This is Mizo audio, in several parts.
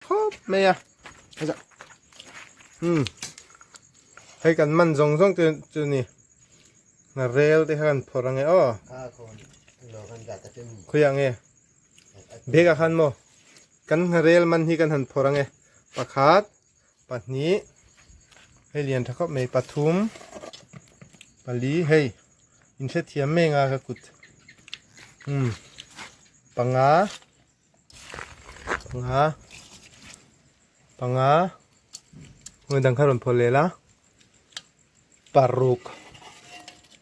khawp mai a umm hei kan man zawng zawng te chu ni rel te kha kan phawrh ang e aw khawiah nge bag ah khan maw kan rel man hi kan han phawrh ang e pakhat pahnih hei lian tha khawp mai pathum pali hei in hrethiam mai anga ka kut umm panga panga panga hmun dang kha rawn phawrh leh la paruk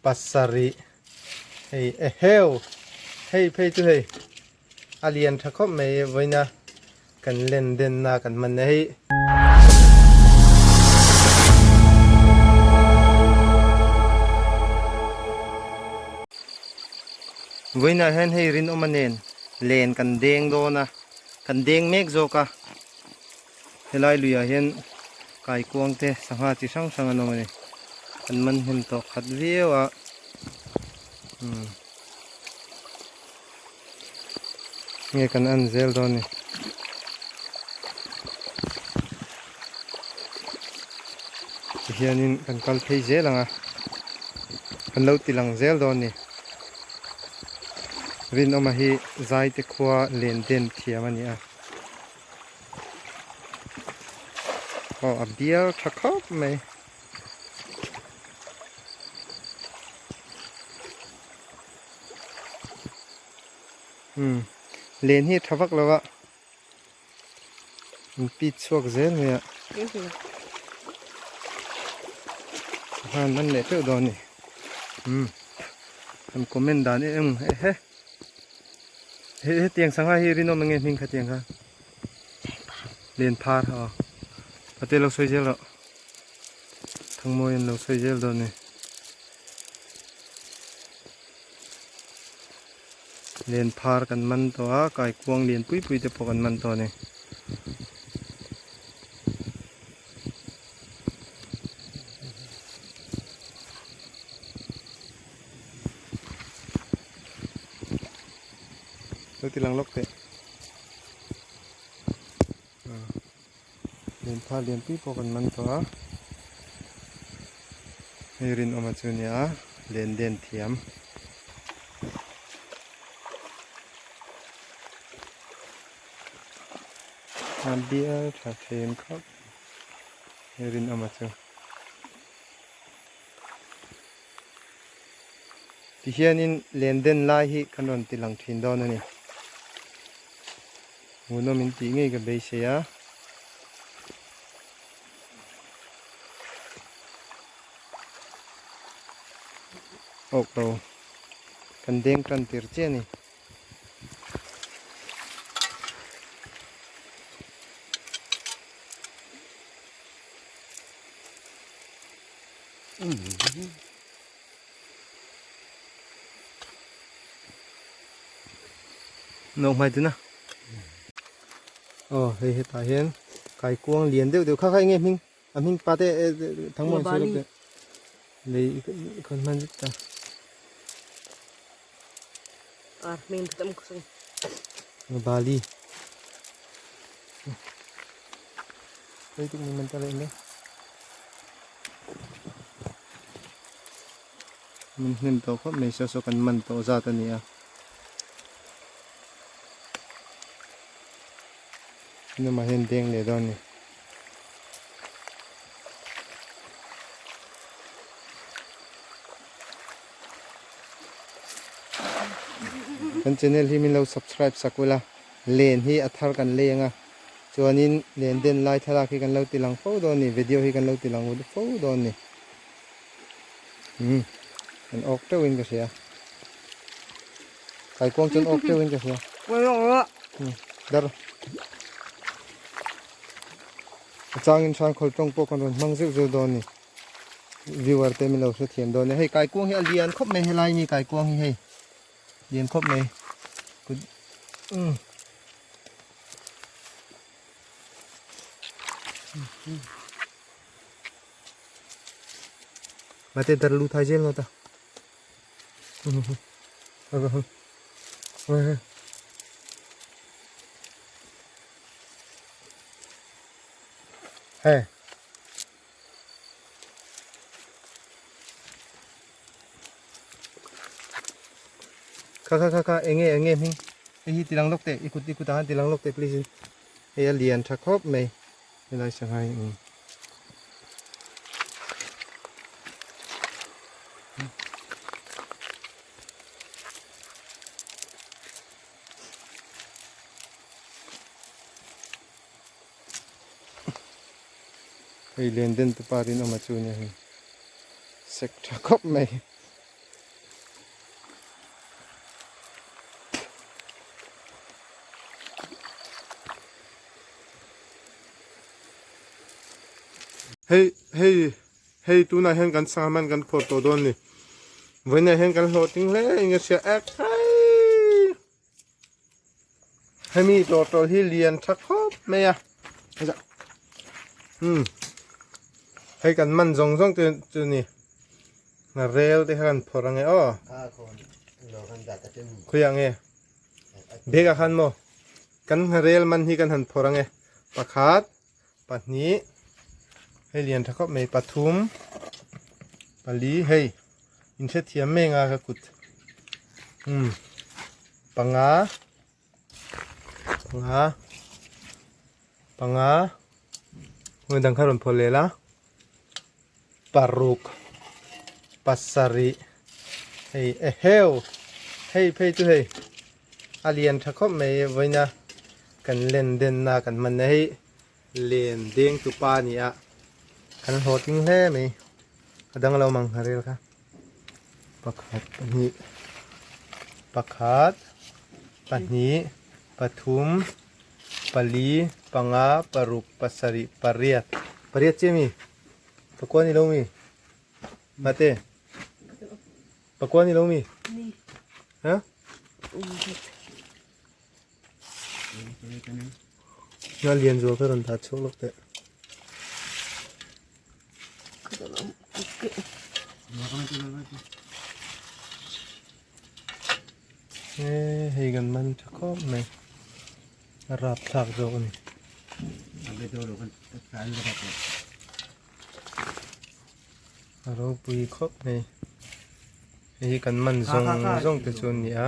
pasarih hei eheu hei phei chu hei a lian tha khawp mai vawiina kan len denna kan hman a hei. Vawiinah hian hei rinawma nen len kan deng dawn a kan deng mek zawk a. Helai luiah hian kaikuang te sangha chi hrang hrang an awm a ni. An man hnem tawh khat viau a. Umm. Nge kan en zel dawn a ni. Tihianin kan kal phei zel ang a. Kan lo ti lang zel dawn a ni. Rinawma hi Zaite khua len den thiam a ni a. Aw a bial tha khawp mai. Umm len hi a tha vak lo a an pit chhuak zel mai a han man leh teuh dawn a ni umm kan comment dan em em ehe. He hetiang sangha hi rinawm enge hming kha tiang kha len phar aw ate lo sawi zel rawh thangmawi an lo sawi zel dawn ni len phar kan man tawh a kaikuang lian pui pui te pawh kan man tawh a ni. Lo ti lang lawk teh. Lian phar lian pui pawh kan man tawh a. Hei rinawma chu nia len den thiam. A bial tha thin khawp hei rinawma chu. Tihianin len den lai hi kan rawn ti lang thin dawn a ni. Hmuhnawm in tih ngei ka beisei a. Awk lo kan deng tan tir chiah a ni. Nawk hmai tuna aw hei hetah hian kaikuang lian deuh deuh kha kha enge hming a hming pa te thangmawi sawi lawk teh lei khawn hman zet ta a hming tam khawsung bali hei tuk ni man ta leh mai Min hnem tawh khawp mai saw saw kan man tawh zat a ni a. Lamah hian deng leh dawn a ni. Kan channel hi min lo subscribe sak ula len hi a thar kan lei anga chuanin len den lai thlalak hi kan lo ti lang fo dawn a ni video hi kan lo ti lang fo dawn a ni. Umm an awk teuh in ka hria kaikuang chuan awk teuh in ka hria umm dar a changin hran khawl tawng pawh kan rawn hmang zeuh zeuh dawn a ni viewer te min lo hrethiam dawn a ni hei kaikuang hi a lian khawp mai helai mi kaikuang hi hei lian khawp mai kut umm. Mate dar lu thai zel ta. Hei. Kha kha kha kha enge enge hming hei hi tilang lawk teh i kut i kutah khan tilang lawk teh please in hei a lian tha khawp mai helai sangha hi umm. Hei len den te pa rinawm a chu nia hei sek tha khawp mai. Hei hei hei tunah hian kan sangha man kan phawrh tawh dawn a ni vawiinah hian kan hlawhtling hle eng a hria ek hei. Hemi tawrtawl hi lian tha khawp mai a umm hei kan man zawng zawng te chu ni rel te kha kan phawrh ange aw khawiah nge bag ah khan maw kan rel man hi kan han phawrh ange pakhat pahnih hei lian tha khawp mai pathum pali hei inhrethiam mek a ka kut umm panga panga panga hmun dang kha rawn phawrh leh la paruk pasarih hei eheu hei phei chu hei a lian tha khawp mai vawiina kan len denna kan hman na hei len deng tu pa a ni a kan hlawhtling hle mai a dang lo mang ha rel kha pakhat pahnih pakhat pahnih pathum pali panga paruk pasarih pariat pariat chiah a mi pakua ni lo mi mate pakua ni lo mi ha Nga lian zual ka rawn dah chhuak lawk teh. He hei kan man tha khawp mai. A rap thlak zawk a ni. A ropui khawp mai. Hei hi kan man zawng zawng te chu an ni a.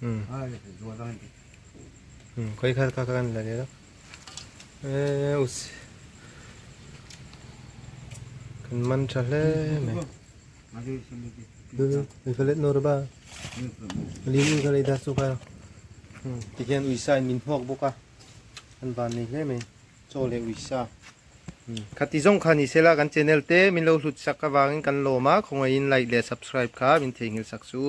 Umm khawi kha kha kan la leh a eee us kan man tha hle mai tikhian uisa in min hmuak bawk a an van nei hle mai chaw leh uisa khati zawng kha ni sela kan channel te min lo hlut sak avangin kan lawm a khawngaihin like leh subscribe kha min theihnghilh sak chu.